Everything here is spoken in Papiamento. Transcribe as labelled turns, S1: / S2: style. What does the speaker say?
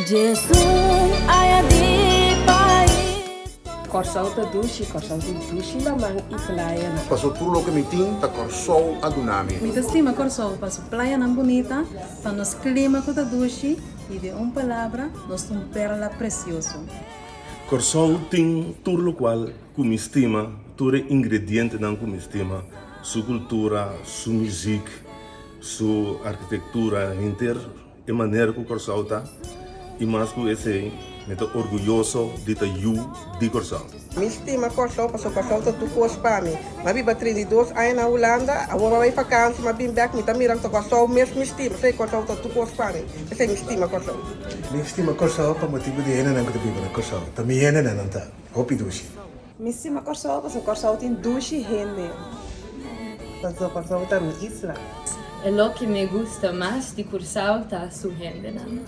S1: Djesun aya di pais.
S2: Kòrsou ta dushi, Kòrsou tin dushi laman i playanan.
S3: Paso tur loke mi tin ta Kòrsou a duna mi.
S4: Mi ta stima Kòrsou pa su playanan bunita, pa nos klima ku ta dushi i den un palabra nos ta un perla presioso.
S5: Kòrsou tin tur lokual ku mi stima, tur e ingredientenan ku mi stima, su kultura, su muzik, su arkitektura, henter e manera ku Kòrsou ta i mas ku esei mi ta orguyoso di ta yu di Kòrsou.
S6: Mi stima Kòrsou pasobra Kòrsou ta tur kos pa mi. Mi a biba 32 aña na Hulanda, awor mi a bai fakansi, mi a bin bèk, mi ta mira ku ta Kòrsou mes mi stima. P'esei Kòrsou ta tur kos pa mi. P'esei mi stima Kòrsou.
S7: Mi stima Kòrsou pa motibu di hendenan ku ta biba na Kòrsou. Ta mi hendenan nan ta. Hopi dushi.
S8: Mi stima Kòrsou pasobra Kòrsou tin dushi hende.
S6: Pasobra Kòrsou ta mi isla.
S9: E loke mi gusta mas di Kòrsou ta su hendenan.